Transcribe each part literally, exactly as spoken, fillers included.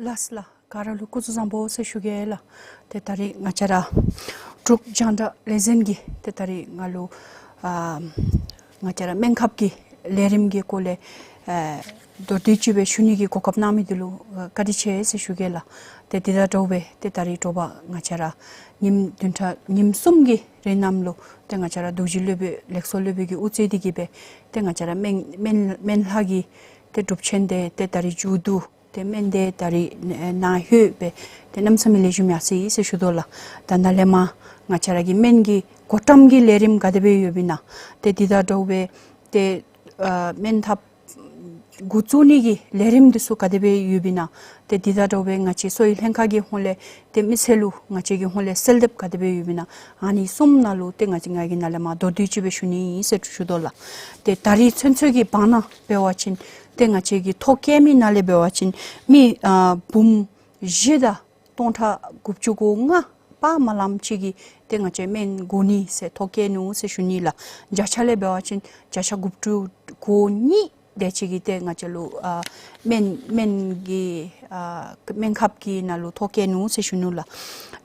ལགས་ལགས། ག་ར་ལུ་སྐུ་གཟུགས་བཟང་པོ་ཟེར་ཞུ་གེ་ལགས། ཏེ་ད་རིས་ང་བཅས་ར་འབྲུག་རྒྱང་བསྒྲགས་ལས་འཛིན་གྱིས་ཏེ་ད་རིས་ང་ལུ་ཨ་ང་བཅས་ར་སྨན་ཁབ་ཀྱི་ལས་རིམ་གྱི་སྐོར་ལས་ཨ་མདོར་བསྡུས་ཅིག་སྦེ་ཞུ་ནི་གི་གོ་སྐབས་གནང་མི་འདི་ལུ་ཨ་བཀའ་དྲིན་ཆེ་ཟེར་ཞུ་གེ་ལགས། ཏེ་འདི་དང་འདྲཝ་སྦེ་ཏེ་ད་རིས་དྲོ་པ་ང་བཅས་ར་ཉིནམ་བདུན་ཕྲག་ཉིནམ་གསུམ་གྱི་རིང་ནང་ལུ་ཏེ་ང་བཅས་ར་རྡོ་རྗེ་སློབ་དཔོན་ལེགས་སོ་སློབ་དཔོན་གྱིས་དབུ་གཙོས་ཏེ་གིས་སྦེ་ཏེ་ང་བཅས་ར་སྨན་སྨན་སྨན་བླ་གི་ཏེ་སྒྲུབ་ཆེན་འདི་ཏེ་ད་རིས་མཇུག་བསྡུ། ཏེ་སྨན་འདི་ད་རིས་ཨེ་ནཱ་ལྷོད་སྦེ་ཏེ་གནམ་མེད་ས་མེད་ལེགས་ཤོམ་ཡར་སོ་ཡི་ཟེར་ཞུ་དོ་ལགས། ད་ནཱ་ལས་མར་ང་བཅས་ར་གི་སྨན་གྱི་བགོ་བཀྲམ་གྱི་ལས་རིམ་ག་དེ་སྦེ་ཡོདཔ་ཨིན་ན། ཏེ་འདི་དང་འདྲཝ་སྦེ་ཏེ་ཨ་སྨན་ཐབས་འགོ་བཙུགས་ནི་གི་ལས་རིམ་འདི་ཚུ་ག་དེ་སྦེ་ཡོདཔ་ཨིན་ན། ཏེ་འདི་དང་འདྲཝ་སྦེ་ང་བཅས་གསོ་བའི་ལྷན་ཁག་གི་ཧོངས་ལས་ཏེ་མི་སེར་ལུ་ང་བཅས་ཀྱི་ཧོངས་ལས་གསལ་འདེབས་ག་དེ་སྦེ་ཡོདཔ་ཨིན་ན། ཨ་ནི་གསུམ་ནང་ལུ་ཏེ་ང་བཅས་ང་གིས་ནཱ་ལས་མར་མདོར་བསྡུས་ཅིག་སྦེ་ཞུ་ནི་ཨིན་ཟེར་ཞུ་དོ་ལགས། ཏེ་ད་རིས་ཚུན་ཚོད་ཀྱི་བར་ན་འབད་བ་ཅིན་ཏེ་ང་བཅས་ཀྱིས་ཐོ་བཀོད་མི་ནང་ལས་འབད་བ་ཅིན་མི་ཨ་འབུམ་བཞི་དང་སྟོང་ཕྲག་དགུ་བཅུ་གོ་ལྔ་དཔག་མ་ལམ་ཅིག་གིས་ཏེ་ང་བཅས་སྨན་དགོ་ནི་ཟེར་ཐོ་བཀོད་ནུག་ཟེར་ཞུ་ནི་ལགས། བརྒྱ་ཆ་ལས་འབད་བ་ཅིན་བརྒྱ་ཆ་དགུ་བཅུ་གོ་གཉིས་དེ་ཅིག་གིས་ཏེ་ང་བཅས་ལུ་ཨ་སྨན་སྨན་གྱི་ཨ་སྨན་ཁབ་ཀྱི་ནང་ལུ་ཐོ་བཀོད་ནུག་ཟེར་ཞུ་ནུག་ལགས།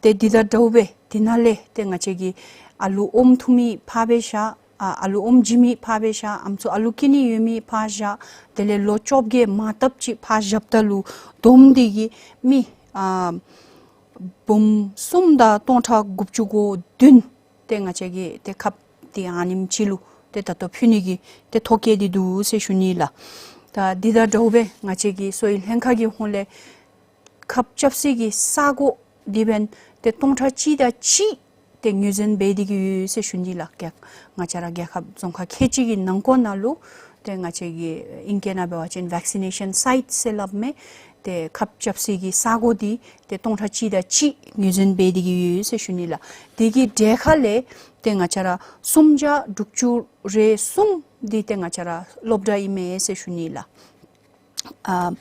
ཏེ་འདི་དང་འདྲཝ་སྦེ་འདི་ནང་ལས་ཏེ་ང་བཅས་ཀྱིས་ཨ་ལུ་ཨོམ་འཐུང་མི་ཕར་སྦེ་བཞག། ཨ་ཨ་ལུ་ཨོམ་བྱིན་མི་ཕར་སྦེ་བཞག། ཨམ་སྲུ་ཨ་ལུ་སྐྱེ་ནི་ཡོད་མི་ཕར་བཞག། དེ་ལས་ལོ་བཅོ་བརྒྱད་མ་བཏབ་ཅིག་ཕར་བཞགཔ་ད་ལུ་བསྡོམས་ཏེ་གིས་མི་ཨ་འབུམ་གསུམ་དང་སྟོང་ཕྲག་དགུ་བཅུ་གོ་བདུན་ཏེ་ང་བཅས་ཀྱིས་ཏེ་ཁབ་འདི་ཨ་ནེམ་ཅིག་ལུ་ཏེ་ད་ལྟོ་ཕུལ་ནི་གི་ཏེ་ཐོ་བཀོད་དེ་འདུག་ཟེར་ཞུ་ནི་ལགས། ད་འདི་དང་འདྲཝ་སྦེ་ང་བཅས་ཀྱི་གསོ་བའི་ལྷན་ཁག་གི་ཧོངས་ལས་ཁབ་རྐྱབ་སའི་གི་ས་གོ་འདི་འབདན་ཏེ་སྟོང་ཕྲག་གཅིག་དང་གཅིག་ཏེ་ངོས་འཛིན་འབད་དེ་གིས་ཡོད་ཟེར་ཞུ་ནི་ལགས། ང་བཅས་ར་རྒྱལ་ཁབ་རྫོང་ཁག་ཁལ་གཅིག་གི་ནང་འཁོད་ནང་ལུ་ཏེ་ང་བཅས་ཀྱི་ཨིང་སྐད་ནང་འབད་བ་ཅིན་ཝེག་སི་ནེ་ཤཱན་སའིཊ་ཟེར་སླབ་མས། ཏེ་ཁབ་རྐྱབ་སའི་གི་ས་གོ་འདི་ཏེ་སྟོང་ཕྲག་གཅིག་དང་གཅིག་ངོས་འཛིན་འབད་དེ་གིས་ཡོད་ཟེར་ཞུ་ནི་ལགས། དེ་གི་གྲས་ཁ་ལས་ཏེ་ང་བཅས་ར་སུམ་བརྒྱ་དྲུག་ཅུ་རེ་གསུམ་འདི་ཏེ་ང་བཅས་ར་སློབ་གྲྭ་ཨིན་མས་ཟེར་ཞུ་ནི་ལགས། ཨ་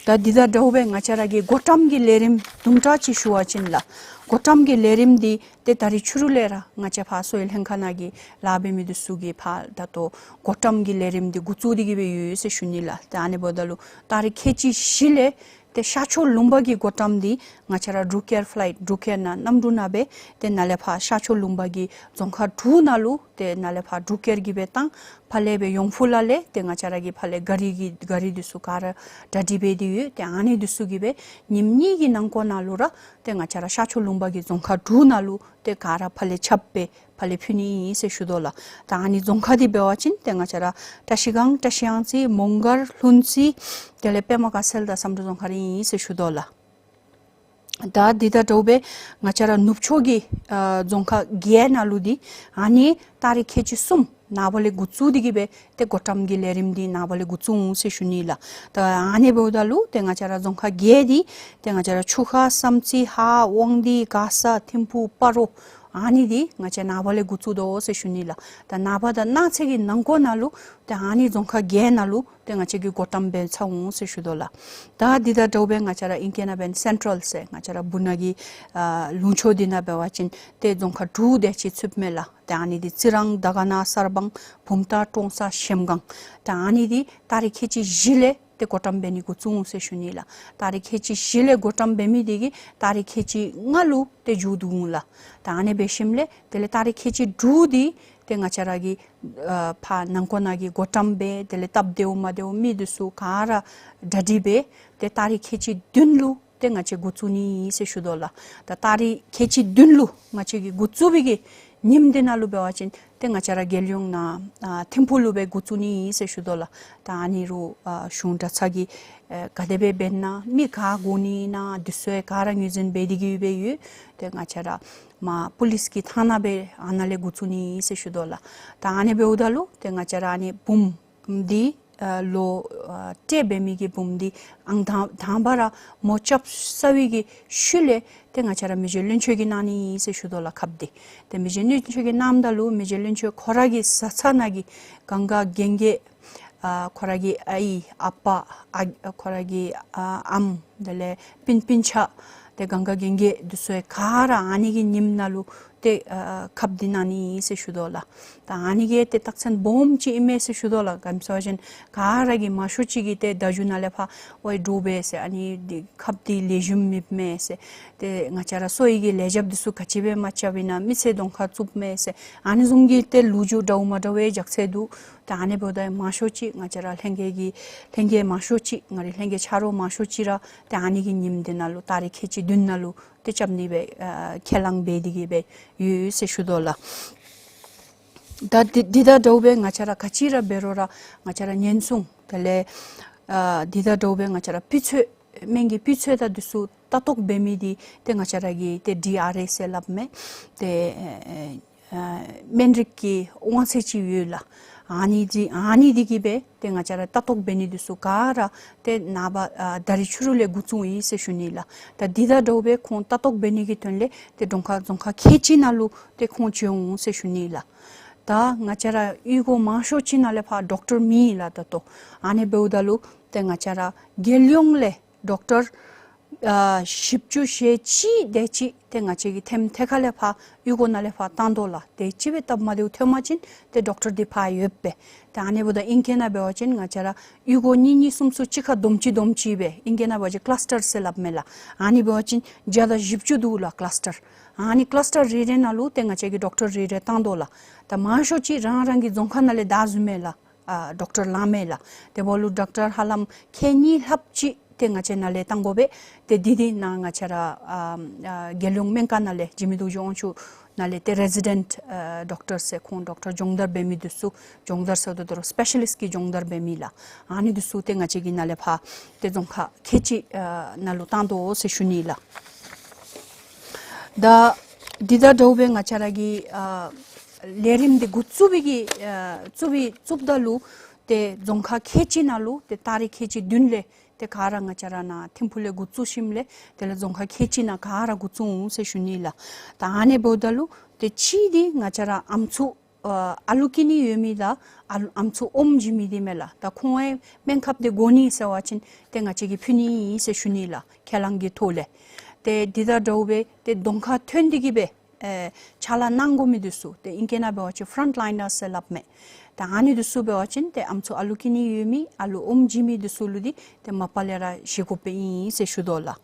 ད་འདི་དང་འདྲཝ་སྦེ་ང་བཅས་ར་གི་བགོ་བཀྲམ་གྱི་ལས་རིམ་དུམ་གྲ་ཅིག་ཞུ་བ་ཅིན་ལགས། བགོ་བཀྲམ་གྱི་ལས་རིམ་འདི་ཏེ་ད་རིས་ཕྱི་རུ་ལས་ར་ང་བཅས་ཕར་གསོ་བའི་ལྷན་ཁག་ནང་གི་ལཱ་འབད་མི་འདི་ཚུ་གིས་ཕར་ད་ལྟོ་བགོ་བཀྲམ་གྱི་ལས་རིམ་འདི་འགོ་བཙུགས་ཏེ་གིས་སྦེ་ཡོད་ཟེར་ཞུ་ནི་ལགས། ཏེ་ཨ་ནི་འབདཝ་ད་ལུ་ཏ་རིག་ཁལ་གཅིག་བཞི་ལས་ཏེ་ཤར་ཕྱོགས་ལུང་པ་གི་བགོ་བཀྲམ་འདི་ང་བཅས་ར་འབྲུག་ཨེར་ཕ་ལའིཊ་འབྲུག་ཨེར་ནང་གནམ་གྲུ་ནང་སྦེ་ཏེ་ནཱ་ལས་ཕར་ཤར་ཕྱོགས་ལུང་པ་གི་རྫོང་ཁག་དྲུག་ནང་ལུ་ཏེ་ནཱ་ལས་ཕར་འབྲུག་ཨེར་གྱིས་སྦེ་བཏང་། ཕར་ལས་སྦེ་ཡོང་ཕུ་ལ་ལས་ཏེ་ང་བཅས་ར་གི་ཕར་ལས་ག་རི་གི་ག་རི་འདི་ཚུ་ག་ར་གྲ་སྒྲིག་འབད་དེ་ཡོད། ཏེ་ཨ་ནི་འདི་ཚུ་གིས་སྦེ་ཉིནམ་གཉིས་ཀྱི་ནང་འཁོད་ནང་ལུ་ར་ཏེ་ང་བཅས་ར་ཤར་ཕྱོགས་ལུང་པ་གི་རྫོང་ཁག་དྲུག་ནང་ལུ་ཏེ་ག་ར་ཕར་ལས་ཁྱབ་སྦེ་ཕར་ལས་ཕུལ་ནི་ཨིན་ཟེར་ཞུ་དོ་ལགས། ད་ཨ་ནི་རྫོང་ཁག་འདི་འབད་བ་ཅིན་ཏེ་ང་བཅས་ར་བཀྲ་ཤིས་སྒང་བཀྲ་ཤིས་གཡང་རྩེ་མོང་སྒར་ལྷུན་རྩེ་དེ་ལས་པདྨ་དཀར་གསལ་དང་བསམ་གྲུབ་རྫོང་ཁག་ར་ཨིན་ཟེར་ཞུ་དོ་ལགས། ད་འདི་དང་འདྲཝ་སྦེ་ང་བཅས་ར་ནུབ་ཕྱོགས་ཀྱི་ཨ་རྫོང་ཁག་བརྒྱད་ནང་ལུ་འདི་ཨ་ནི་ཏ་རིག་ཁལ་གཅིག་གསུམ་ནངས་པ་ལས་འགོ་བཙུགས་ཏེ་གིས་སྦེ་ཏེ་བགོ་བཀྲམ་གྱི་ལས་རིམ་འདི་ནངས་པ་ལས་འགོ་བཙུགས་འོང་ཟེར་ཞུ་ནི་ལགས། ད་ཨ་ནི་འབདཝ་ད་ལུ་ཏེ་ང་བཅས་ར་རྫོང་ཁག་བརྒྱད་འདི་ཏེ་ང་བཅས་ར་ཆུ་ཁ་བསམ་རྩེ་ཧཱ་དབང་འདུས་མགར་ས་ཐིམ་ཕུག་སྤ་རོ་ཨ་ནི་འདི་ང་བཅས་ནངས་པ་ལས་འགོ་བཙུགས་དོ་ཟེར་ཞུ་ནི་ལགས། ད་ནངས་པ་དང་གནངས་ཚེ་གི་ནང་འཁོད་ནང་ལུ་ཏེ་ཨ་ནི་རྫོང་ཁག་བརྒྱད་ནང་ལུ་ཏེ་ང་བཅས་ཀྱིས་བགོ་བཀྲམ་འབད་ཚར་འོང་ཟེར་ཞུ་དོ་ལགས། ད་འདི་དང་འདྲཝ་སྦེ་ང་བཅས་ར་ཨིང་སྐད་ནང་འབདན་སེན་ཊལ་ཟེར་ང་བཅས་ར་སྦུག་ནང་གི་ཨ་ལུང་ཕྱོགས་འདི་ནང་འབད་བ་ཅིན་ཏེ་རྫོང་ཁག་དྲུག་དེ་ཅིག་ཚུདཔ་མས་ལགས། ཏེ་ཨ་ནི་འདི་རྩི་རང་དར་དཀར་ན་གསར་སྤང་བུམ་ཐང་ཀྲོང་གསར་གཞལམ་སྒང་། ཏེ་ཨ་ནི་འདི་ཏ་རིག་ཁལ་གཅིག་བཞི་ལས་ཏེ་བགོ་བཀྲམ་འབད་ནི་འགོ་བཙུགས་འོང་ཟེར་ཞུ་ནི་ལགས། ཏ་རིག་ཁལ་གཅིག་བཞི་ལས་བགོ་བཀྲམ་འབད་མི་འདི་གིས་ཏ་རིག་ཁལ་གཅིག་ལྔ་ལུ་ཏེ་མཇུག་བསྡུ་འོང་ལགས། ད་ཨ་ནི་འབད་ཞིནམ་ལས་དེ་ལས་ཏ་རིག་ཁལ་གཅིག་དྲུག་འདི་ཏེ་ང་བཅས་ར་གི་ཨ་ཕར་ནང་འཁོད་ནང་གི་བགོ་བཀྲམ་འབད་དེ་ལས་སྟབས་བདེཝ་མ་བདེཝ་མི་འདི་ཚུ་ག་ར་གྲ་སྒྲིག་འབད་ཏེ་ཏ་རིག་ཁལ་གཅིག་བདུན་ལུ་ཏེ་ང་བཅས་འགོ་བཙུགས་ནི་ཨིན་ཟེར་ཞུ་དོ་ལགས། ད་ཏ་རིག་ཁལ་གཅིག་བདུན་ལུ་ང་བཅས་ཀྱིས་འགོ་བཙུགས་པའི་གི་ཉིནམ་འདི་ནང་ལུ་འབད་བ་ཅིན་ཏེ་ང་བཅས་ར་རྒྱལ་ཡོངས་ནང་ཨ་ཐིམ་ཕུག་ལུ་སྦེ་འགོ་བཙུགས་ནི་ཨིན་ཟེར་ཞུ་དོ་ལགས། ད་ཨ་ནི་རུ་ཨ་གཞུང་གྲྭ་ཚང་གིས་ཨེ་ག་དེ་སྦེ་འབད་ན་མི་ག་དགོ་ནི་ཨིན་ན་འདི་ཚུ་ཡང་ག་ར་ངོས་འཛིན་འབད་དེ་གིས་སྦེ་ཡོད། ཏེ་ང་བཅས་ར་མར་པུ་ལིསི་གི་ཐང་ནང་སྦེ་ཨ་ནཱ་ལས་འགོ་བཙུགས་ནི་ཨིན་ཟེར་ཞུ་དོ་ལགས། ད་ཨ་ནི་འབདཝ་ད་ལུ་ཏེ་ང་བཅས་ར་ཨ་ནི་བུམོ་འདི་ཨ་ལོ་ཨ་སྤྲོད་འབད་མི་གི་བུམོ་འདི་ཨང་དང་དང་པ་ར་མོ་རྐྱབ་ཚར་བའི་གི་ཤུལ་ལས་ཏེ་ང་བཅས་ར་མི་རྗེ་བློན་ཆེན་གྱིས་གནང་ནི་ཨིན་ཟེར་ཞུ་དོ་ལགས་ཁབ་འདི། ཏེ་མི་རྗེ་བློན་ཆེན་གྱིས་གནངམ་ད་ལུ་མི་རྗེ་བློན་ཆེན་ཁོ་ར་གི་བཟའ་ཚང་ནང་གི་གང་ག་རྒན་རྒས་ཨ་ཁོ་ར་གི་ཨའི་ཨ་པ་ཨ་ཁོ་ར་གི་ཨ་ཨམ་དེ་ལས་སྤུན་སྤུན་ཆ་ ཏེ་གངས་དཀར་གན་རྐྱལ་འདི་ཚུ་ཡང་ག་ར་ཨ་ནི་གི་ཉིནམ་ནང་ལུ་ཏེ་ཨ་ཁབ་འདི་གནང་ནི་ཨིན་ཟེར་ཞུ་དོ་ལགས། ད་ཨ་ནི་གི་ཏེ་རྟགས་མཚན་སྦོམ་ཅིག་ཨིན་མས་ཟེར་ཞུ་དོ་ལགས། ག་ཨིནམ་ཟེར་བ་ཅིན་ག་ར་གིས་མང་ཤོས་ཅིག་གིས་ཏེ་བརྡ་བརྒྱུད་ནང་ལས་ཕར་ཝའི་འདྲོག་པས་ཟེར། ཨ་ནི་འདི་ཁབ་འདི་ལེགས་ཤོམ་མེད་མས་ཟེར། ཏེ་ང་བཅས་ར་གསོ་བའི་གི་ལེགས་ཆ་འདི་ཚུ་ག་ཅི་སྦེ་མ་རྐྱབ་ཨིན་ན་མི་ཚེ་གདོང་ཁར་བཙུགས་མས་ཟེར། ཨ་ནི་བཟུམ་གྱི་ཏེ་ལོ་རྒྱུས་འདྲཝ་མ་འདྲཝ་ཡང་རྒྱག་ཚར་འདུག། ཏེ་ཨ་ནི་འབདཝ་ད་མང་ཤོས་ཅིག་ང་བཅས་ར་ལྷན་རྒྱས་ཀྱི་ལྷན་རྒྱས་མང་ཤོས་ཅིག་ང་རའི་ལྷན་རྒྱས་ཆ་རོགས་མང་ཤོས་ཅིག་ར་ཏེ་ཨ་ནི་གི་ཉིནམ་འདི་ནང་ལུ་ཏ་རིག་ཁལ་གཅིག་བདུན་ནང་ལུ་ཏེ་རྐྱབ་ནི་སྦེ་ཨ་ཁས་བླངས་འབད་དེ་གི་སྦེ་ཡོད་ཟེར་ཞུ་དོ་ལགས། ད་འདི་འདི་དང་འདྲཝ་སྦེ་ང་བཅས་ར་ག་ཅི་ར་འབད་རུང་ར་ང་བཅས་ར་ཉེན་སྲུང་དེ་ལས་ཨ་འདི་དང་འདྲཝ་སྦེ་ང་བཅས་ར་སྤུས་ཚད་སྨན་གྱི་སྤུས་ཚད་དང་འདི་ཚུ་ལྟ་རྟོག་འབད་མི་འདི་ཏེ་ང་བཅས་ར་གི་ཏེ་ཌི་ཨར་ཨེ་ཟེར་སླབ་མས། ཏེ་ཨ་ཨ་སྨན་རིགས་ཀྱི་དབང་ཚད་ཅིག་ཡོད་ལགས། ཨ་ནི་འདི་ཨ་ནི་འདི་གིས་སྦེ་ཏེ་ང་བཅས་ར་ལྟ་རྟོག་འབད་ནི་འདི་ཚུ་ག་ར་ཏེ་ནངས་པ་ཨ་ད་རིས་ཕྱི་རུ་ལས་འགོ་བཙུགས་ཡི་ཟེར་ཞུ་ནི་ལགས། ད་འདི་དང་འདྲཝ་སྦེ་ཁོང་ལྟ་རྟོག་འབད་ནི་གི་དོན་ལས་ཏེ་གྲོང་ཁྱེར་རྫོང་ཁག་ཁལ་གཅིག་ནང་ལུ་ཏེ་ཁོང་བྱོན་འོང་ཟེར་ཞུ་ནི་ལགས། ད་ང་བཅས་ར་གཡུས་སྒོ་མང་ཤོས་ཅིག་ནང་ལས་ཕར་ཌོག་ཊར་མེད་ལགས་ད་ལྟོ། ཨ་ནི་འབདཝ་ད་ལུ་ཏེ་ང་བཅས་ར་རྒྱལ་ཡོངས་ལས་ཌོག་ཊར་ཨ་བཞི་བཅུ་ཞེ་གཅིག་དེ་ཅིག་ཏེ་ང་བཅས་ཀྱིས་ཐེམ་ཐེ་ཁ་ལས་ཕར་གཡུས་སྒོ་ནང་ལས་ཕར་བཏང་དོ་ལགས། དེ་ཅིག་སྦེ་སྟབས་མ་བདེཝ་ཐོན་པ་ཅིན་ཏེ་ཌོག་ཊར་འདི་ཕར་ཡོདཔ་སྦེ། ཏེ་ཨ་ནི་འབདཝ་ད་ཨིང་སྐད་ནང་འབད་བ་ཅིན་ང་བཅས་ར་གཡུས་སྒོ་གཉིས་གཉིས་གསུམ་གསུམ་གཅིག་ཁར་བསྡོམས་ཅིག་བསྡོམས་ཅིག་སྦེ་ཨིང་སྐད་ནང་འབད་བ་ཅིན་ཀ་ལཱས་ཊར་ཟེར་སླབ་མས་ལགས། ཨ་ནི་འབད་བ་ཅིན་བརྒྱ་དང་བཞི་བཅུ་འདུག་ལགས་ཀ་ལཱས་ཊར། ཨ་ནི་ཀ་ལཱས་ཊར་རེ་རེ་ནང་ལུ་ཏེ་ང་བཅས་ཀྱིས་ཌོག་ཊར་རེ་རེ་བཏང་དོ་ལགས། ད་མང་ཤོས་ཅིག་རང་རང་གི་རྫོང་ཁག་ནང་ལས་བདའ་བཟུང་མས་ལགས། ཨ་ཌོག་ཊར་ལང་མས་ལགས། དེ་འབདཝ་ལུ་ཌོག་ཊར་ཧ་ལམ་ཁལ་གཉིས་ལྷགཔ་ཅིག་ཏེ་ང་བཅས་ནཱ་ལས་བཏང་དགོ་པས། ཏེ་འདི་འདི་ནང་ང་བཅས་ར་ཨ་ཨ་རྒྱལ་ཡོངས་སྨན་ཁང་ནང་ལས་འཇིགས་མེད་རྡོ་རྗེ་དབང་ཕྱུག་ནང་ལས་ཏེ་རེ་ཛི་ཌེནཊ་ཨ་ཌོག་ཊར་ཟེར་ཁོང་ཌོག་ཊར་སྦྱོང་བརྡར་འབད་མི་འདི་ཚུ་སྦྱོང་བརྡར་ཟེརཝ་ད་ལུ་སི་པེ་ཤ་ལིསཊ་ཀྱི་སྦྱོང་བརྡར་འབད་མི་ལགས། ཨ་ནི་འདི་ཚུ་ཏེ་ང་བཅས་ཀྱིས་ནཱ་ལས་ཕར་ཏེ་རྫོང་ཁག་ཁལ་གཅིག་ཨ་ནང་ལུ་བཏང་དོ་ཟེར་ཞུ་ནི་ལགས། ད་འདི་དང་འདྲཝ་སྦེ་ང་བཅས་ར་གི་ཨ་ལས་རིམ་འདི་འགོ་བཙུགས་པའི་གི་ཨ་བཙུགས་པའི་བཙུགསཔ་ད་ལུ་ཏེ་རྫོང་ཁག་ཁལ་གཅིག་ནང་ལུ་ཏེ་ཏ་རིག་ཁལ་གཅིག་བདུན་ལས་ཏེ་ག་ར་ང་བཅས་ར་ནཱ་ཐིམ་ཕུག་ལས་འགོ་བཙུགས་ཞིནམ་ལས་དེ་ལས་རྫོང་ཁག་ཁལ་གཅིག་ནང་ག་ར་འགོ་བཙུགས་འོང་ཟེར་ཞུ་ནི་ལགས། ད་ཨ་ནི་འབདཝ་ད་ལུ་ཏེ་གཅིག་འདི་ང་བཅས་ར་ཨམ་སྲུ་ཨ་ཨ་ལུ་སྐྱེ་ནི་ཡོད་མི་དང་ཨ་ལུ་ཨམ་སྲུ་ཨོམ་བྱིན་མི་འདི་མས་ལགས། ད་ཁོང་ཨེ་སྨན་ཁབ་འདི་དགོ་ནི་ཟེར་བ་ཅིན་ཏེ་ང་བཅས་ཀྱིས་ཕུལ་ནི་ཨིན་ཟེར་ཞུ་ནི་ལགས། ཁས་བླངས་ཀྱི་ཐོག་ལས། ཏེ་འདི་དང་འདྲཝ་སྦེ་ཏེ་གདོང་ཁར་ཐོན་ཏེ་གི་སྦེ་ཨེ་ཕྱག་ལཱ་གནང་དགོ་མི་འདི་ཚུ་ཏེ་ཨིང་སྐད་ནང་འབད་བ་ཅིན་ཕ་རོནཊ་ལའིན་ནརསི་ཟེར་སླབ་མས། ད་ཨ་ནི་འདི་ཚུ་འབད་བ་ཅིན་ཏེ་ཨམ་སྲུ་ཨ་ལུ་སྐྱེ་ནི་ཡོད་མི་ཨ་ལུ་ཨོམ་བྱིན་མི་འདི་ཚུ་ལུ་འདི་ཏེ་མ་པ་ལས་ར་བཞེས་དགོཔ་ཨིན་ཟེར་ཞུ་དོ་ལགས།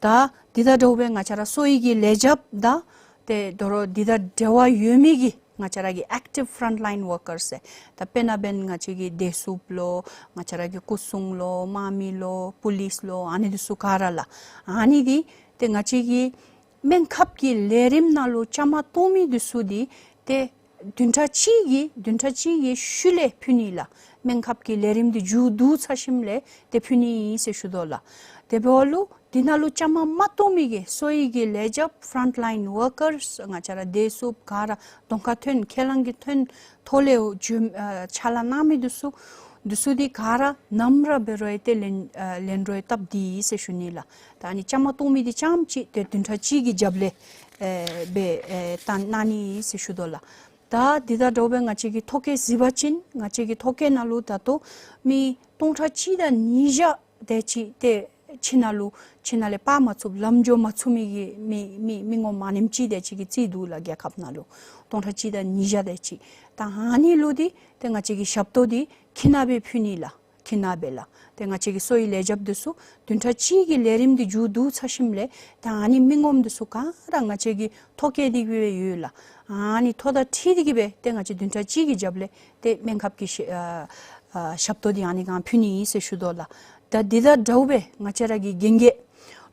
ད་འདི་དང་འདྲཝ་སྦེ་ང་བཅས་ར་གསོ་བའི་གི་ལས་བྱེདཔ་དང་ཏེ་དོ་རུང་འདི་དང་འབྲེལ་བ་ཡོད་མི་གི་ང་བཅས་ར་གི་ཨེཀ་ཊིབ་ཕ་རོནཊ་ལའིན་ཝར་ཀརསི་ཟེར། ད་དཔེར་ན་འབདན་ང་བཅས་ཀྱི་བདེ་སྲུངཔ་ལོ་ང་བཅས་ར་གི་སྐུ་སྲུང་ལོ་དམག་མི་ལོ་པོ་ལིསི་ལོ་ཨ་ནི་འདི་ཚུ་ག་ར་ལགས། ཨ་ནི་འདི་ཏེ་ང་བཅས་ཀྱི་སྨན་ཁབ་ཀྱི་ལས་རིམ་ནང་ལུ་བཅའ་མར་གཏོགས་མི་འདི་ཚུ་འདི་ཏེ་བདུན་ཕྲག་གཅིག་གི་བདུན་ཕྲག་གཅིག་གི་ཤུལ་ལས་ཕུལ་ནི་ལགས། སྨན་ཁབ་ཀྱི་ལས་རིམ་འདི་མཇུག་བསྡུ་ཚར་ཞིནམ་ལས་ཏེ་ཕུལ་ནི་ཨིན་ཟེར་ཞུ་དོ་ལགས། དེ་འབདཝ་ལུ་འདི་ནང་ལུ་བཅའ་མར་མ་གཏོགས་མི་གི་གསོ་བའི་གི་ལས་བྱེདཔ་ཕ་རོནཊ་ལའིན་ཝར་ཀརསི་ང་བཅས་ར་བདེ་སྲུངཔ་ག་ར་གདོང་ཁར་ཐོན་ཁས་བླངས་ཀྱི་ཐོན་ཐོག་ལས་འོ་བྱོན་ཨ་ཕྱག་ལཱ་གནང་མི་འདི་ཚུ་འདི་ཚུ་འདི་ག་ར་ནམ་ར་འབད་རུང་ཡང་ཏེ་ལན་ཨ་ལན་རོགས་སྟབས་བདེ་ཟེར་ཞུ་ནི་ལགས། ད་ཨ་ནི་བཅའ་མར་གཏོགས་མི་འདི་རྐྱངམ་ཅིག་ཏེ་བདུན་ཕྲག་གཅིག་གི་རྒྱབ་ལས་ཨེ་སྦེ་ཨེ་བཏང་གནང་ནི་ཨིན་ཟེར་ཞུ་དོ་ལགས། ད་འདི་དང་འདྲཝ་སྦེ་ང་བཅས་ཀྱི་ཐོ་བཀོད་གཟིགས་པ་ཅིན་ང་བཅས་ཀྱི་ཐོ་བཀོད་ནང་ལུ་ད་ལྟོ་མི་སྟོང་ཕྲག་གཅིག་དང་ཉིས་བརྒྱ་དེ་ཅིག་ཏེ་ཕྱི་ནང་ལུ་ཕྱི་ནང་ལས་འབག་མ་ཚུགས་ལམ་འགྱོ་མ་ཚུགས་མི་གི་མི་མི་མི་ངོམ་མ་ནེམ་ཅིག་དེ་ཅིག་གི་རྩིས་འདུག་ལགས། རྒྱལ་ཁབ་ནང་ལུ་སྟོང་ཕྲག་གཅིག་དང་ཉིས་བརྒྱ་དེ་ཅིག། ད་ཨ་ནི་ལུ་འདི་ཏེ་ང་བཅས་ཀྱི་ཞབས་ཏོག་འདི་ཁྱིམ་ནང་སྦེ་ཕུལ་ནི་ལགས། ཁྱིམ་ནང་སྦེ་ལགས། ཏེ་ང་བཅས་ཀྱི་གསོ་བའི་ལས་བྱེདཔ་འདི་ཚུ་བདུན་ཕྲག་གཅིག་གི་ལས་རིམ་འདི་མཇུག་བསྡུ་ཚར་ཞིནམ་ལས་ད་ཨ་ནི་མི་ངོམ་འདི་ཚུ་ག་ར་ང་བཅས་ཀྱིས་ཐོ་བཀོད་དེ་གི་སྦེ་ཡོད་ལགས། ཨ་ནི་ཐོ་དང་འཁྲིལ་ཏེ་གི་སྦེ་ཏེ་ང་བཅས་བདུན་ཕྲག་གཅིག་གི་རྒྱབ་ལས་ཏེ་སྨན་ཁབ་ཀྱི་ཞབས་ཨ་ཨ་ཞབས་ཏོག་འདི་ཨ་ནི་གང་ཕུལ་ནི་ཨིན་ཟེར་ཞུ་དོ་ལགས། ད་འདི་དང་འདྲཝ་སྦེ་ང་བཅས་ར་གི་རྒན་རྒས་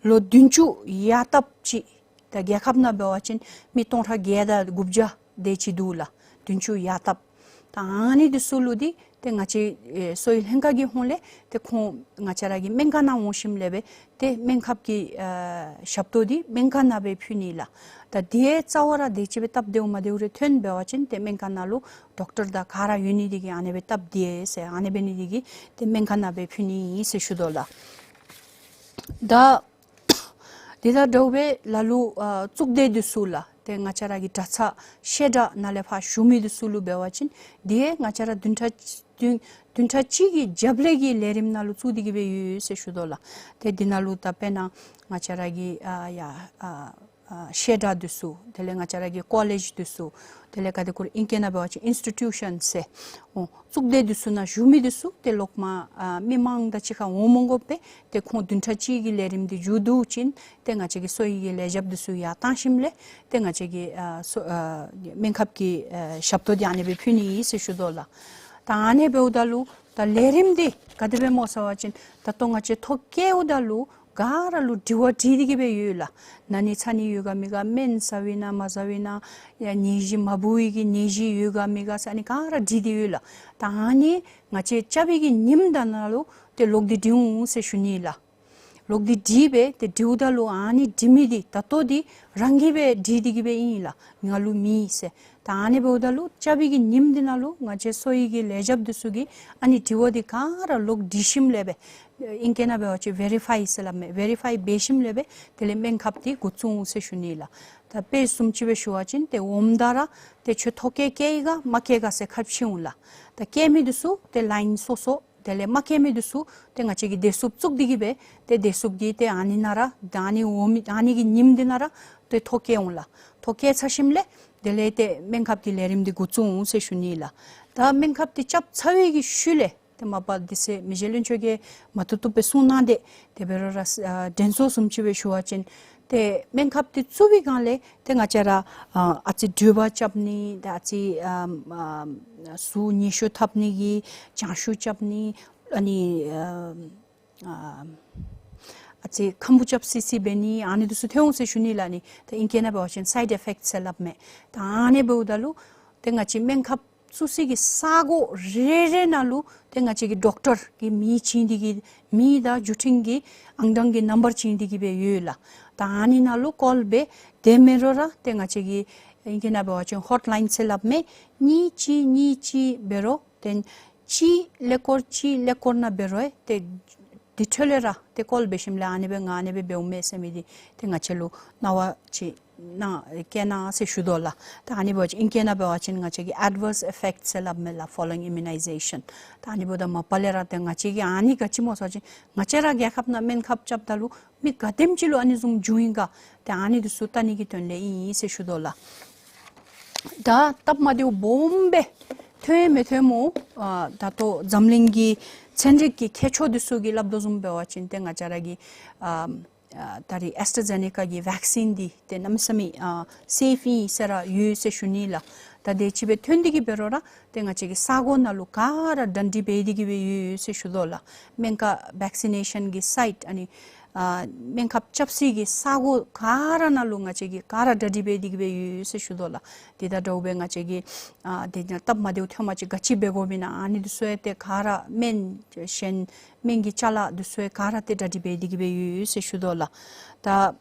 ལོ་བདུན་ཅུ་ཡར་བཏབ་ཅིག་ད་རྒྱལ་ཁབ་ནང་འབད་བ་ཅིན་མི་སྟོང་ཕྲག་བརྒྱད་དང་དགུ་བརྒྱ་དེ་ཅིག་འདུག་ལགས། བདུན་ཅུ་ཡར་བཏབ། ད་ཨ་ནི་འདི་ཚུ་ལུ་འདི་ཏེ་ང་བཅས་ཨེ་གསོ་བའི་ལྷན་ཁག་གི་ཧོངས་ལས་ཏེ་ཁོང་ང་བཅས་ར་གི་སྨན་ཁང་ནང་འོང་ཞིནམ་ལས་སྦེ་ཏེ་སྨན་ཁབ་ཀྱི་ཨེ་ཞབས་ཏོག་འདི་སྨན་ཁང་ནང་སྦེ་ཕུལ་ནི་ལགས། ད་དེ་རྩ་བ་ར་དེ་ཅིག་སྦེ་སྟབས་བདེཝ་མ་བདེཝ་རེ་ཐོན་འབད་བ་ཅིན་ཏེ་སྨན་ཁང་ནང་ལུ་ཌོག་ཊར་དང་ག་ར་ཡོད་ནི་དེ་གིས་ཨ་ནི་སྦེ་སྟབས་བདེ་ཟེར་ཨ་ནི་འབད་ནི་དེ་གིས་ཏེ་སྨན་ཁང་ནང་སྦེ་ཕུལ་ནི་ཨིན་ཟེར་ཞུ་དོ་ལགས། ད་དེ་དང་འདྲཝ་སྦེ་ལ་ལུ་ཨ་གཙུག་སྡེ་འདི་ཚུ་ལགས། ཏེ་ང་བཅས་ར་གི་གྲྭ་ཚང་བཤད་གྲྭ་ནང་ལས་ཕར་ཞུ་མི་འདི་ཚུ་ལུ་འབད་བ་ཅིན་དེ་ང་བཅས་ར་བདུན་ཕྲག་བདུན་བདུན་ཕྲག་གཅིག་གི་རྒྱབ་ལས་ཀྱི་ལས་རིམ་ནང་ལུ་བཙུགས་ཏེ་གི་སྦེ་ཡོད་ཟེར་ཞུ་དོ་ལགས། ཏེ་འདི་ནང་ལུ་ད་དཔེར་ན་ང་བཅས་ར་གི་ཨ་ཡ་ཨ་ཨ་བཤད་གྲྭ་འདི་ཚུ་དེ་ལས་ང་བཅས་ར་གི་ཀོ་ལེཇ་འདི་ཚུ་དེ་ལས་ག་དེ་ཁོ་ར་ཨིང་སྐད་ནང་འབད་བ་ཅིན་ཨིནསི་ཊི་ཊུ་ཤཱན་ཟེར་ཨོ་གཙུག་སྡེ་འདི་ཚུ་ནང་བཞུགས་མི་འདི་ཚུ་ཏེ་ལོག་མར་ཨ་མི་མང་དང་གཅིག་ཁར་འོང་མ་དགོ་པར་ཏེ་ཁོང་བདུན་ཕྲག་གཅིག་གི་ལས་རིམ་འདི་མཇུག་བསྡུ་ཞིནམ་ཏེ་ང་བཅས་ཀྱི་གསོ་བའི་གི་ལས་བྱེདཔ་འདི་ཚུ་ཡར་བཏང་ཞིནམ་ལས་ཏེ་ང་བཅས་ཀྱི་ཨ་གསོ་ཨ་སྨན་ཁབ་ཀྱི་ཨ་ཞབས་ཏོག་འདི་ཨ་ནི་སྦེ་ཕུལ་ནི་ཨིན་ཟེར་ཞུ་དོ་ལགས། ད་ཨ་ནི་འབདཝ་ད་ལུ་ད་ལས་རིམ་འདི་ག་དེ་སྦེ་སྨོ་ཟེར་བ་ཅིན་ད་ལྟོ་ང་བཅས་ཐོ་བཀོད་འོངམ་ད་ལུ་ག་ར་ལུ་དྲི་བ་དྲིས་ཏེ་གི་སྦེ་ཡོད་ལགས། ན་ནི་ཚ་ནི་ཡོད་ག་མེད་ག་སྨན་ཟ་བས་ན་མ་ཟ་བས་ན་ཡ་ནད་གཞི་མ་བུ་བའི་གི་ནད་གཞི་ཡོད་ག་མེད་ག་ཟེར་ཨ་ནི་ག་ར་དྲིས་ཏེ་ཡོད་ལགས། ད་ཨ་ནི་ང་བཅས་བཅར་བའི་གི་ཉིནམ་དང་ནང་ལུ་ཏེ་ལོག་སྟེ་དྲི་འོང་ཟེར་ཞུ་ནི་ལགས། ལོག་སྟེ་དྲིས་སྦེ་ཏེ་དྲིཝ་ད་ལུ་ཨ་ནི་དྲི་མི་འདི་ད་ལྟོ་འདི་རང་གིས་སྦེ་དྲིས་ཏེ་གི་སྦེ་ཨིན་ལགས། ང་ལུ་མེད་ཟེར། ད་ཨ་ནི་འབདཝ་ད་ལུ་བཅར་བའི་གི་ཉིནམ་འདི་ནང་ལུ་ང་བཅས་གསོ་བའི་གི་ལས་བྱེདཔ་འདི་ཚུ་གིས་ཨ་ནི་དྲི་བ་འདི་ག་ར་ལོག་དྲི་ཞིནམ་ལས་སྦེ་ཨིང་སྐད་ནང་འབད་བ་ཅིན་བེ་རི་ཕའི་ཟེར་སླབ་མས། བེ་རི་ཕའི་འབད་ཞིནམ་ལས་སྦེ་དེ་ལས་སྨན་ཁབ་འདི་འགོ་བཙུགས་འོང་ཟེར་ཞུ་ནི་ལགས། ད་དཔེ་བཟུམ་ཅིག་སྦེ་ཞུ་བ་ཅིན་ཏེ་འོངམ་ད་ར་ཏེ་ཁྱོད་ཐོ་བཀོད་བཀལ་ཡི་ག་མ་བཀལ་ག་ཟེར་ཁ་ཕྱེ་འོང་ལགས། ད་བཀལ་མི་འདི་ཚུ་ཏེ་ལའིན་སོ་སོ་དེ་ལས་མ་བཀལ་མི་འདི་ཚུ་ཏེ་ང་བཅས་ཀྱིས་བདེ་སྲུངཔ་བཙུགས་ཏེ་གི་སྦེ་ཏེ་བདེ་སྲུངཔ་འདི་ཏེ་ཨ་ནི་ནང་ར་ད་ཨ་ནི་འོང་མི་ཨ་ནི་གི་ཉིནམ་འདི་ནང་ར་ཏེ་ཐོ་བཀོད་འོང་ལགས། ཐོ་བཀོད་ཚར་ཞིནམ་ལས་དེ་ལས་ཏེ་སྨན་ཁབ་ཀྱི་ལས་རིམ་འདི་འགོ་བཙུགས་འོང་ཟེར་ཞུ་ནི་ལགས། ད་སྨན་ཁབ་འདི་རྐྱབ་ཚར་བའི་གི་ཤུལ་ལས་ཏེ་མ་པ་དེ་ཚེ་མི་རྗེ་བློན་ཆེན་གྱིས་མ་བཏུབ་བཏུབ་སྦེ་གསུངས་གནང་སྟེ་དེ་འབད་རུང་ར་ཨ་དྲན་གསོ་བཟུམ་ཅིག་སྦེ་ཞུ་བ་ཅིན་ཏེ་སྨན་ཁབ་འདི་བཙུགས་པའི་སྒང་ལས་ཏེ་ང་བཅས་ར་ཨ་ཨ་ཙི་དྲོད་འབར་རྐྱབ་ནི་ཏེ་ཨ་ཙི་ཨ་ཨ་གཟུགས་ཉི་ཤུ་འཐབ་ནི་གི་བྱང་ཤུ་རྐྱབ་ནི་ཨ་ནི་ཨ་ཨ་ཨ་ཙི་ཁམ་བུ་རྐྱབ་སི་སི་འབད་ནི་ཨ་ནི་འདི་ཚུ་ཐོན་འོང་ཟེར་ཞུ་ནི་ལགས། ཨ་ནི་ད་ཨིང་སྐད་ནང་འབད་བ་ཅིན་སའིཌ་ཨི་ཕེཀཊ་ཟེར་སླབ་མས། ད་ཨ་ནི་འབདཝ་ད་ལུ་ཏེ་ང་བཅས་སྨན་ཁབ་བཙུགས་སའི་གི་ས་གོ་རེ་རེ་ནང་ལུ་ཏེ་ང་བཅས་ཀྱི་ཌོག་ཊར་གྱིས་མི་བྱིན་ཏེ་གི་མི་དང་བརྒྱུད་འཕྲིན་གྱི་ཨང་གྲངས་ཀྱི་ནམ་བར་བྱིན་ཏེ་གི་སྦེ་ཡོད་ལགས། ད་ཨ་ནི་ནང་ལུ་ཀོལ་འབད། དེ་མེན་རུང་ར་ཏེ་ང་བཅས་ཀྱི་ཨིང་སྐད་ནང་འབད་བ་ཅིན་ཧོཊ་ལའིན་ཟེར་སླབ་མས། གཉིས་གཅིག་གཉིས་གཅིག་འབད་རུང་ཏེ་གཅིག་ཀླད་ཀོར་གཅིག་ཀླད་ཀོར་ནང་འབད་རུང་ཏེ་དེ་འཕྲོ་ལས་ར་ཏེ་ཀོལ་འབད་ཞིནམ་ལས་ཨ་ནི་སྦེ་ང་ཨ་ནི་སྦེ་འབདཝ་མས་ཟེར་མི་འདི་ཏེ་ང་བཅས་ལུ་གནང་བ་ཅིག་གནང་བཀལ་གནང་ཟེར་ཞུ་དོ་ལགས། ད་ཨ་ནི་འབད་བ་ཅིན་ཨིང་སྐད་ནང་འབད་བ་ཅིན་ང་བཅས་ཀྱིས་ཨེཌ་ཝརསི་ཨི་ཕེཀཊ་ཟེར་སླབ་མས་ལགས། ཕོ་ལོ་ཡིང་ཨིམ་མུ་ནའི་ཟེ་ཤཱན། ད་ཨ་ནི་འབདཝ་ད་མ་པ་ལས་ར་ཏེ་ང་བཅས་ཀྱིས་ཨ་ནི་ག་ཅི་སྨོ་ཟེར་བ་ཅིན་ང་བཅས་ར་རྒྱལ་ཁབ་ནང་སྨན་ཁབ་རྐྱབ་ད་ལུ་མི་ག་དེམ་ཅིག་ལུ་ཨ་ནི་བཟུམ་བྱུང་ཡི་ག། ཏེ་ཨ་ནི་འདི་ཚུ་བལྟ་ནི་གི་དོན་ལས་ཨིན་ཟེར་ཞུ་དོ་ལགས། ད་སྟབས་མ་བདེཝ་སྦོམ་སྦེ་ཐོན་མི་ཐོན་སྨོ། ཨ་ད་ལྟོ་འཛམ་གླིང་གི་ཚན་རིག་གི་མཁས་མཆོག་འདི་ཚུ་གིས་སླབ་དོ་བཟུམ་འབད་བ་ཅིན་ཏེ་ང་བཅས་ར་གི་ཨ་ཨ་ད་རིས་ཨེསི་ཊ་ཛེ་ནེ་ཀ་གི་ཝེཀ་སིན་འདི་ཏེ་གནམ་མེད་ས་མེད་ཨ་སེཕ་ཨིན་ཟེར་ར་ཡོད་ཟེར་ཞུ་ནི་ལགས། ད་དེ་ཅིག་སྦེ་ཐོན་ཏེ་གི་འབད་རུང་ར་ཏེ་ང་བཅས་ཀྱི་ས་གོ་ནང་ལུ་ག་ར་གྲ་སྒྲིག་འབད་དེ་གི་སྦེ་ཡོད་ཟེར་ཞུ་དོ་ལགས། སྨན་ཁབ་ཝེཀ་སི་ནེ་ཤཱན་གྱི་སའིཊ་ཨ་ནི་ཨ་སྨན་ཁབ་རྐྱབ་སའི་གི་ས་གོ་ག་ར་ནང་ལུ་ང་བཅས་ཀྱིས་ག་ར་གྲ་སྒྲིག་འབད་དེ་གི་སྦེ་ཡོད་ཟེར་ཞུ་དོ་ལགས། དེ་དང་འདྲཝ་སྦེ་ང་བཅས་ཀྱིས་ཨ་དེ་ནང་སྟབས་མ་བདེཝ་ཐོན་པ་ཅིན་ག་ཅི་འབད་དགོཔ་ཨིན་ན་ཨ་ནི་འདི་ཚུ་ཡང་ཏེ་ག་ར་སྨན་གཞན་སྨན་གྱི་ཅ་ལ་འདི་ཚུ་ཡང་ག་ར་ཏེ་གྲ་སྒྲིག་འབད་དེ་གི་སྦེ་ཡོད་ཟེར་ཞུ་དོ་ལགས། ད་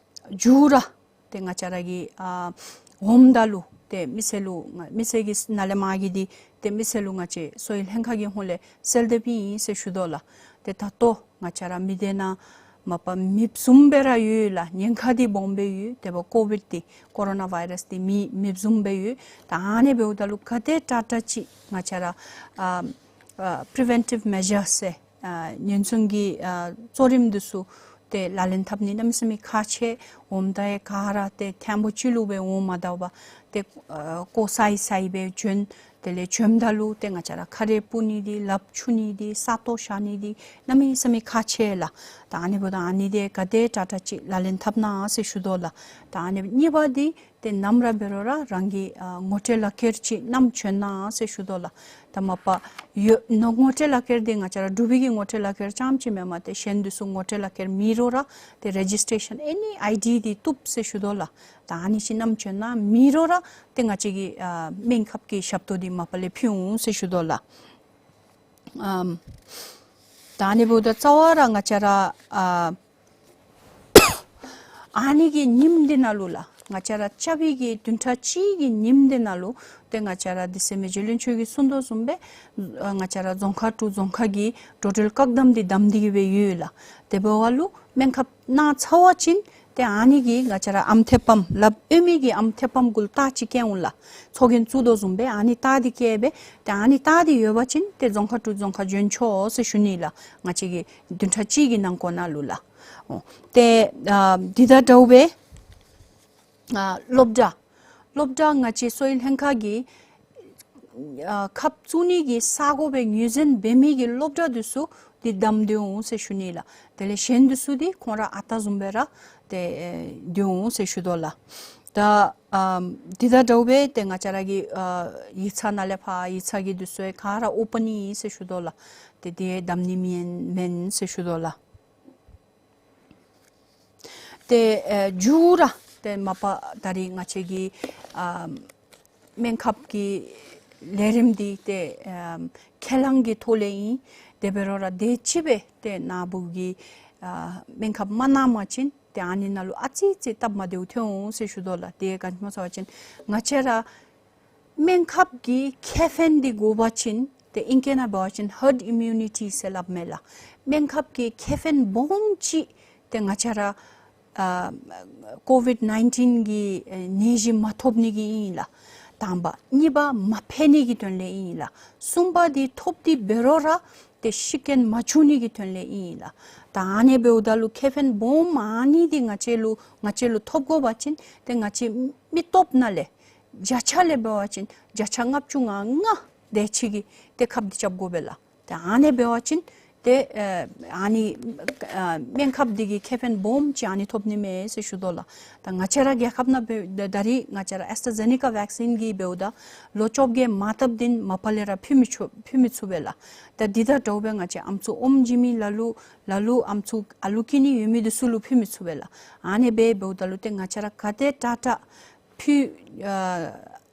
མཇུག་ར་ཏེ་ང་བཅས་ར་གི་ཨ་འོངམ་ད་ལུ་ཏེ་མི་སེར་ལུ་ང་མི་སེར་གྱི་ནང་ལས་མར་གྱི་འདི་ཏེ་མི་སེར་ལུ་ང་བཅས་གསོ་བའི་ལྷན་ཁག་གི་ཧོངས་ལས་གསལ་འདེབས་ཨིན་ཟེར་ཞུ་དོ་ལགས། ཏེ་ད་ལྟོ་ང་བཅས་ར་མི་སྡེ་ནང་མ་པ་མེདཔ་བཟུམ་སྦེ་ར་ཡོད་ལགས། ཉེན་ཁ་འདི་སྦོམ་སྦེ་ཡོད། དེ་འབདཝ་ཀོ་བིཌ་འདི་ཀོ་རོ་ན་ཝའི་རཱསི་འདི་མེད་མེདཔ་བཟུམ་སྦེ་ཡོད། ད་ཨ་ནི་འབདཝ་ད་ལུ་ག་དེ་དྲག་དྲག་ཅིག་ང་བཅས་ར་ཨ་ཨ་པི་རི་ཝེན་ཊིབ་མེ་ཇར་ཟེར་ཨ་ཉེན་སྲུང་གི་ཨ་གཙོ་རིམ་འདི་ཚུ་ཏེ་ལག་ལེན་འཐབ་ནི་གནམ་མེད་ས་མེད་ཁག་ཆེ། འོངམ་ད་ཡང་ག་ར་ཏེ་ཐེངས་པོ་གཅིག་ལུ་སྦེ་འོང་མ་ད་བར་ཏེ་ཨ་ཀོ་སའི་སའི་སྦེ་བྱོན། དེ་ལས་བྱོནམ་ད་ལུ་ཏེ་ང་བཅས་ར་ཁ་རས་སྤུ་ནི་འདི་ལགཔ་འཁྱུ་ནི་འདི་ས་སྟོང་བཞག་ནི་འདི་གནམ་མེད་ས་མེད་ཁག་ཆེ་ལགས། ད་ཨ་ནི་འབདཝ་ད་ཨ་ནི་འདི་ག་དེ་དྲག་དྲག་ཅིག་ལག་ལེན་འཐབ་གནང་ཟེར་ཞུ་དོ་ལགས། ད་ཨ་ནི་གཉིས་པ་འདི་ཏེ་ནམ་ར་འབད་རུང་ར་རང་གི་ཨ་ངོ་སྤྲོད་ལག་ཁྱེར་ཅིག་བསྣམས་བྱོན་གནང་ཟེར་ཞུ་དོ་ལགས། ད་མ་པ་ཡོད་ནོ་ངོ་སྤྲོད་ལག་ཁྱེར་འདི་ང་བཅས་ར་འབྲུག་པའི་གི་ངོ་སྤྲོད་ལག་ཁྱེར་རྐྱངམ་ཅིག་མེན་པར་ཏེ་གཞན་འདི་ཚུ་ངོ་སྤྲོད་ལག་ཁྱེར་མེད་རུང་ར་ཏེ་རེ་ཇིསི་ཊེ་ཤཱན་ཨེ་ནི་ཨའི་ཌི་འདི་བཏུབ་ཟེར་ཞུ་དོ་ལགས། ད་ཨ་ནི་ཅིག་བསྣམས་བྱོན་གནང་། མེད་རུང་ར་ཏེ་ང་བཅས་ཀྱི་ཨ་སྨན་ཁབ་ཀྱི་ཞབས་ཏོག་འདི་མ་པ་ལས་ཕུལ་འོང་ཟེར་ཞུ་དོ་ལགས། ཨམ་ད་ཨ་ནི་འབདཝ་ད་རྩ་བ་ར་ང་བཅས་ར་ཨ་ཨ་ནི་གི་ཉིནམ་འདི་ནང་ལུ་ལགས་ང་བཅས་ར་རྐྱབ་པའི་གི་བདུན་ཕྲག་གཅིག་གི་ཉིནམ་འདི་ནང་ལུ་ཏེ་ང་བཅས་ར་དེ་ཚེ་མི་རྗེ་བློན་ཆེན་གྱིས་གསུངས་དོ་བཟུམ་སྦེ་ཨ་ང་བཅས་ར་རྫོང་ཁག་དྲུག་རྫོང་ཁག་གི་འགྲོ་འགྲུལ་བཀག་དམ་འདི་བསྡམས་ཏེ་གི་སྦེ་ཡོད་ལགས། དེ་འབདཝ་ལུ་སྨན་ཁབ་གནང་ཚར་བ་ཅིན་ ཏེ་ཨ་ནི་གིས་ང་བཅས་ར་ཨམ་ཐེབས་པམ་ལགཔ་གཡོན་མི་གི་ཨམ་ཐེབས་པམ་གུ་ལུ་རྟགས་ཅིག་བཀལ་འོང་ལགས། ཚོགས་རྒྱན་བཙུགས་དོ་བཟུམ་སྦེ་ཨ་ནི་རྟགས་འདི་བཀལ་སྦེ་ཏེ་ཨ་ནི་རྟགས་འདི་ཡོད་པ་ཅིན་ཏེ་རྫོང་ཁག་དྲུག་རྫོང་ཁག་འབྱོན་ཆོག་ཟེར་ཞུ་ནི་ལགས། ང་བཅས་ཀྱི་བདུན་ཕྲག་གཅིག་གི་ནང་འཁོད་ནང་ལུ་ལགས། འོ་ཏེ་ཨ་འདི་དང་འདྲཝ་སྦེ་ཨ་སློབ་གྲྭ་སློབ་གྲྭ་ང་བཅས་གསོ་བའི་ལྷན་ཁག་གིས་ཨ་ཁབ་བཙུགས་ནི་གི་ས་གོ་སྦེ་ངོས་འཛིན་འབད་མི་གི་སློབ་གྲྭ་འདི་ཚུ་འདི་བདམས་སྡོད་འོང་ཟེར་ཞུ་ནི་ལགས། དེ་ལས་གཞན་འདི་ཚུ་འདི་ཁོང་ར་ཨ་རྟག་བཟུམ་སྦེ་ར་ཏེ་ཨེ་སྡོད་འོང་ཟེར་ཞུ་དོ་ལགས། ད་ཨ་འདི་དང་འདྲཝ་སྦེ་ཏེ་ང་བཅས་ར་གི་ཨ་ཡིག་ཚང་ནང་ལས་ཕར་ཡིག་ཚང་གི་འདི་ཚུ་ག་ར་ཨོ་པཱན་ཨིན་ཟེར་ཞུ་དོ་ལགས། ཏེ་འདི་བདམས་ནི་མེན་མེན་ཟེར་ཞུ་དོ་ལགས། ཏེ་ཨེ་མཇུག་ར་ཏེ་མ་པ་ད་རིས་ང་བཅས་ཀྱི་ཨ་སྨན་ཁབ་ཀྱི་ལས་རིམ་འདི་ཏེ་ཨ་ཁས་བླངས་ཀྱི་ཐོག་ལས་ཨིན། དེ་འབད་རུང་ར་དེ་ཅིག་སྦེ་ཏེ་ནཱ་བུ་གིས་ཨ་སྨན་ཁབ་མ་གནང་པ་ཅིན་ཏེ་ཨ་ནི་ནང་ལུ་ཨ་ཙི་ཅིག་སྟབས་མ་བདེཝ་ཐོན་འོང་ཟེར་ཞུ་དོ་ལགས། དེ་ག་ཅི་སྨོ་ཟེར་བ་ཅིན་ང་བཅས་ར་སྨན་ཁབ་ཀྱི་ཁེ་ཕན་འདི་དགོ་པ་ཅིན་ཏེ་ཨིང་སྐད་ནང་འབད་བ་ཅིན་ཧརཌ་ཨི་མིའུ་ནི་ཊི་ཟེར་སླབ་མས་ལགས། སྨན་ཁབ་ཀྱི་ཁེ་ཕན་སྦོམ་ཅིག་ཏེ་ང་བཅས་ར་ཨ་ཀོ་ཝིཌ་ནའིན་ཊིན་གྱི་ཨེ་ནད་གཞི་མ་ཐོབ་ནི་གི་ཨིན་ལགས། དང་པ། གཉིས་པ་མ་འཕེལ་ནི་གི་དོན་ལས་ཨིན་ལགས། གསུམ་པ་འདི་ཐོབ་སྟེ་འབད་རུང་ར་ཏེ་ཤི་རྐྱེན་མ་བྱུང་ནི་གི་དོན་ལས་ཨིན་ལགས། ད་ཨ་ནི་འབདཝ་ད་ལུ་ཁེ་ཕན་སྦོམ་ཨ་ནི་འདི་ང་བཅས་ལུ་ང་བཅས་ལུ་ཐོབ་དགོ་པ་ཅིན་ཏེ་ང་བཅས་མི་སྟོབས་ནང་ལས་བརྒྱ་ཆ་ལས་འབད་བ་ཅིན་བརྒྱ་ཆ་ལྔ་བཅུ་ང་ལྔ་དེ་ཅིག་གིས་ཏེ་ཁབ་འདི་རྐྱབ་དགོ་པས་ལགས། ཏེ་ཨ་ནི་འབད་བ་ཅིན་ཏེ་ཨ་ཨ་ནི་ཨ་སྨན་ཁབ་འདི་གི་ཁེ་ཕན་སྦོམ་ཅིག་ཨ་ནི་ཐོབ་ནི་མས་ཟེར་ཞུ་དོ་ལགས། ད་ང་བཅས་ར་རྒྱལ་ཁབ་ནང་འབད་ད་ད་རིས་ང་བཅས་ར་ཨེསི་ཊ་ཛེ་ནི་ཀ་བེག་སིན་གྱིས་འབདཝ་ད་ལོ་བཅོ་བརྒྱད་མ་བཏབ་བརྟན་མ་པ་ལས་ར་ཕུལ་མི་ཆོ་ཕུལ་མི་ཚུགས་པས་ལགས། ད་འདི་དང་འདྲཝ་སྦེ་ང་བཅས་ཨམ་སྲུ་ཨོམ་བྱིན་མི་ལ་ལུ་ལ་ལུ་ཨམ་སྲུ་ཨ་ལུ་སྐྱེ་ནི་ཡོད་མི་འདི་ཚུ་ལུ་ཕུལ་མི་ཚུགས་པས་ལགས། ཨ་ནི་སྦེ་འབདཝ་ད་ལུ་ཏེ་ང་བཅས་ར་ག་དེ་དྲག་དྲག་ཕུལ་ཨ་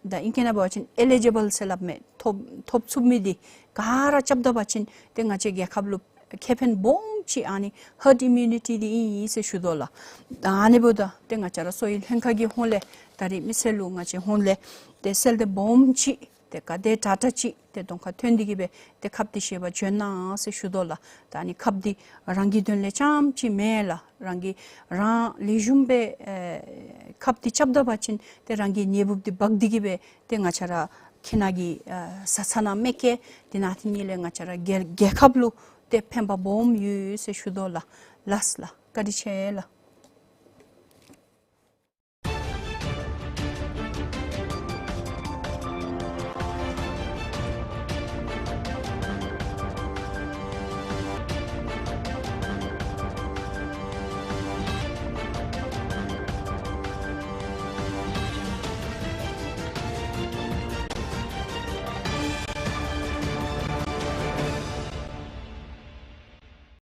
ད་ཨིང་སྐད་ནང་འབད་བ་ཅིན་ཨེ་ལི་ཇི་བཱལ་ཟེར་སླབ་མས། ཐོབ་ཐོབ་ཚུགས་མི་འདི་ག་ར་རྐྱབ་ད་པ་ཅིན་ཏེ་ང་བཅས་རྒྱལ་ཁབ་ལུ་ཁེ་ཕན་སྦོམ་ཅིག་ཨ་ནི་ཧརཌ་ཨི་མིའུ་ནི་ཊི་འདི་ཨིན་ཟེར་ཞུ་དོ་ལགས། ད་ཨ་ནི་འབདཝ་ད་ཏེ་ང་བཅས་ར་གསོ་བའི་ལྷན་ཁག་གི་ཧོངས་ལས་ད་རིས་མི་སེར་ལུ་ང་བཅས་ཧོངས་ལས་ཏེ་གསལ་བརྡ་སྦོམ་ཅིག་ཏེ་ག་དེ་དྲག་དྲག་ཅིག་ཏེ་གདོང་ཁར་ཐོན་ཏེ་གི་སྦེ་ཏེ་ཁབ་འདི་བཞེས་པར་བྱོན་གནང་ཟེར་ཞུ་དོ་ལགས། ད་ཨ་ནི་ཁབ་འདི་རང་གི་དོན་ལས་རྐྱངམ་ཅིག་མེན་ལགས། རང་གི་རང་ལེགས་ཤོམ་སྦེ་ཨེ་ཁབ་འདི་རྐྱབ་ད་པ་ཅིན་ཏེ་རང་གི་ནད་འབུཔ་འདི་འབག་སྟེ་གི་སྦེ་ཏེ་ང་བཅས་ར་ཁྱིམ་ནང་གི་ཨེ་བཟའ་ཚང་ནང་མི་སྐྱེ་དེ་ནང་ཏེ་ཨ་ནི་ལས་ང་བཅས་ར་རྒྱལ་རྒྱལ་ཁབ་ལུ་ཏེ་ཕན་པ་སྦོམ་ཡོད་ཟེར་ཞུ་དོ་ལགས། ལགས་ལགས། བཀའ་དྲིན་ཆེ་ལགས།